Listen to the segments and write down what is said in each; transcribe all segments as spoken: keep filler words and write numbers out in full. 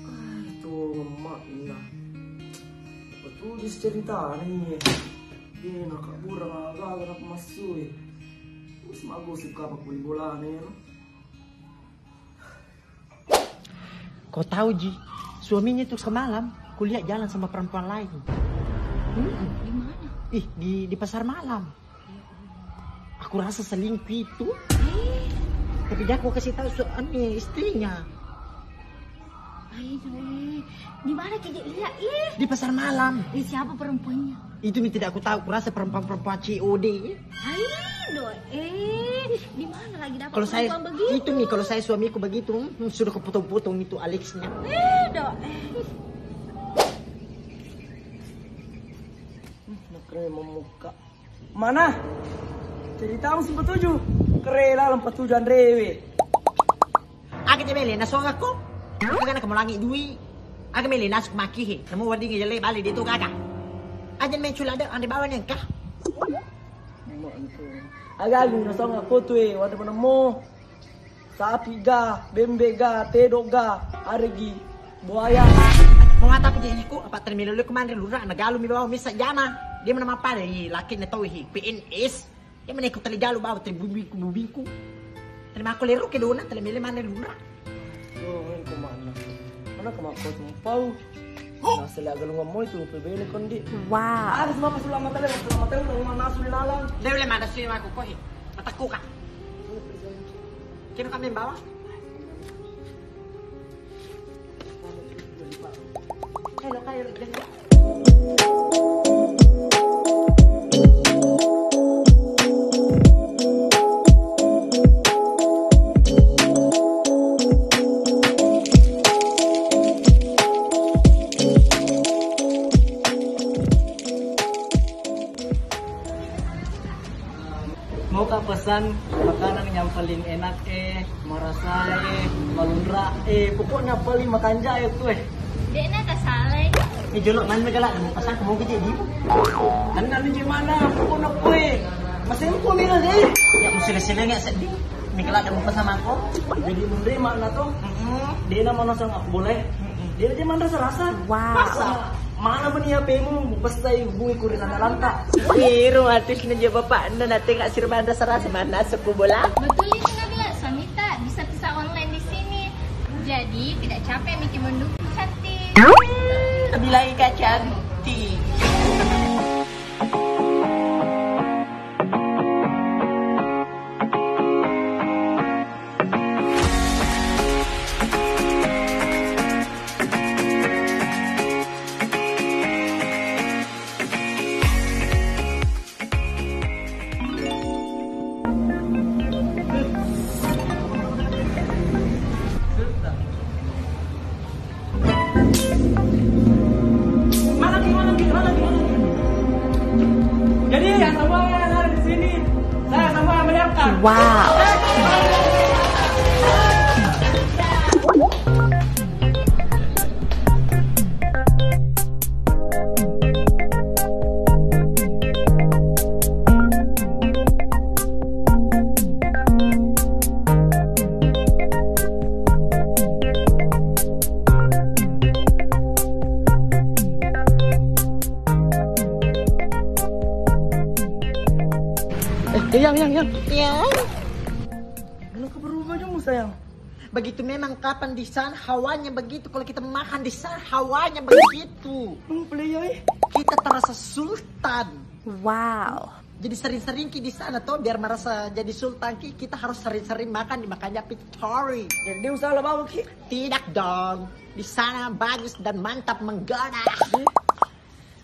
Ah, itu emakna. Betul ceritanya ini. Dia nak kabur, aga-aga nak masuk. Terus mau gosip apa pun bolanya. Kau tahu, Ji, suaminya itu semalam kulihat jalan sama perempuan lain. Hmm. Di mana? Ih, di, di pasar malam. Aku rasa selingkuh itu. Eh. Tapi dia aku kasih tahu su-, anu, istrinya. Ayo, eh. Di mana kita lihat, eh? Di pasar malam. Eh, siapa perempuannya? Itu mi tidak aku tahu, kurasa perempuan-perempuan C O D. Ayo, eh, di mana lagi dapat perempuan begitu? Kalau saya, itu mi, kalau saya suamiku begitu, hmm, sudah kepotong-potong itu Alexnya. Eh, dok, eh. Hmm, nak keren memuka. Mana? Ceritamu simpatuju. Kere laleng patuju anrewe. Aga je mele nasongakko? Aga nakamulangi dui. Aga mele nasuk maki he. Namo wedding jelle bale de to gaga. Aja main culada ande bawa nengka. Aga agung nasongakko tu e, wada manemo. Sapi ga, bembe ga, tedok ga, aregi buaya. Mau mata apa je iko? Apa termilo le kemandre lura na galu mi bawa misa jama. Dia mana mapale hi laki na tau hi P N S. Dia mana iko tali galu bawa tali bubingku bubingku. Tali mako lero ke dona tali mele mana lura. Yo, main ko mana? Mana ke mako tumpau? Nasala galung moi tu pebene kondi. Wow. Ada semua pasulang mata le, pasulang mata udah mau nasu di lalang. Dia boleh mana sih aku koi. Mataku kak. Kira kami bawa. Hello, kayo, Mau ka pesan makanan yang paling enak eh, marasa eh, malunra eh, pokoknya paling makanja eh tu eh. Dek na tak salah eh. Eh, jolo mana gala mau pesan kamu ke jadi. Anda ni gimana? Pokoknya kue. Masih kue mila deh. Ya, mesti sini nggak sedih. Ini gala ada mau pesan aku. Jadi menerima na to. Mm-mm. Dia nama nasa nggak boleh. Dia aja mana rasa-rasa. Wow. Masa? Mana meni H P-mu? Bestai hubungi kurir anak lanta. Iru artis na je bapak na tengok sirban rasa-rasa mana sepu bola. Betul itu Nabila, suami tak bisa pisah online di sini. Jadi tidak capek Miki mendukung cantik. Nabila Ika cantik. Jadi yang semua yang ada di sini, saya semua menyiapkan. Wow. Eh, yang, yang, yang. Ya. Kenapa berubah kamu, sayang? Begitu memang kapan di sana hawanya begitu, kalau kita makan di sana hawanya begitu. Hmm, play, eh. Kita terasa sultan. Wow. Jadi sering-sering ki di sana toh, biar merasa jadi sultan ki, kita harus sering-sering makan di Makanja Victory. Jadi dia usaha lah bawa ki? Tidak dong. Di sana bagus dan mantap menggoda.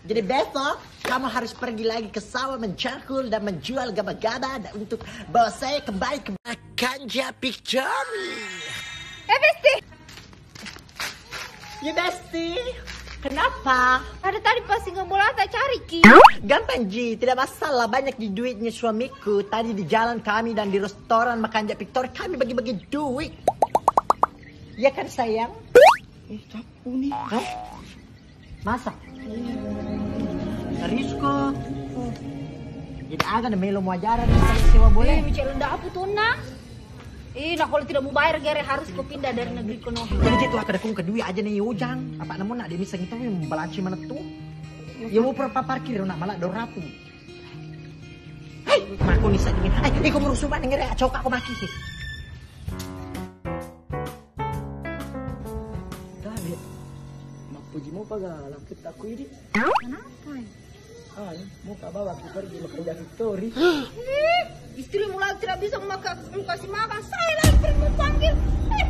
Jadi besok kamu harus pergi lagi ke sawah mencangkul dan menjual gaba-gaba dan untuk bawa saya kembali ke Makanja Victory. Eh, Besti. Ya, Besti. Kenapa? Ada tadi pas singgah bola tak cari ki. Gampang ji, tidak masalah, banyak di duitnya suamiku. Tadi di jalan kami dan di restoran Makanja Victory kami bagi-bagi duit. Ya kan sayang? Eh, capu nih. Hah? Masa? Serius ko? Jadi aga na melo muajaran sewa bola? Eh, micek lenda apa tuh, Nak? Eh, nah, kalau tidak mau bayar, gere harus kau pindah dari negeri kono. Jadi itu ada kong kedua aja nih, Ujang. Apa namun nak dia miseng itu yang belaci mana tuh? Ya mau berapa parkir nak malah dua ratus. Hai, maku nisa dingin. Hai, iko merusuh banget ngere, coka aku maki. David, mappuji mopa ga lampetta ku idi? Kenapa? Ah, mopa bawa aku pergi makan jatuh tori. Ih, istrimu lagi tidak bisa maka kasih makan. Saya lagi pergi mau panggil. Eh.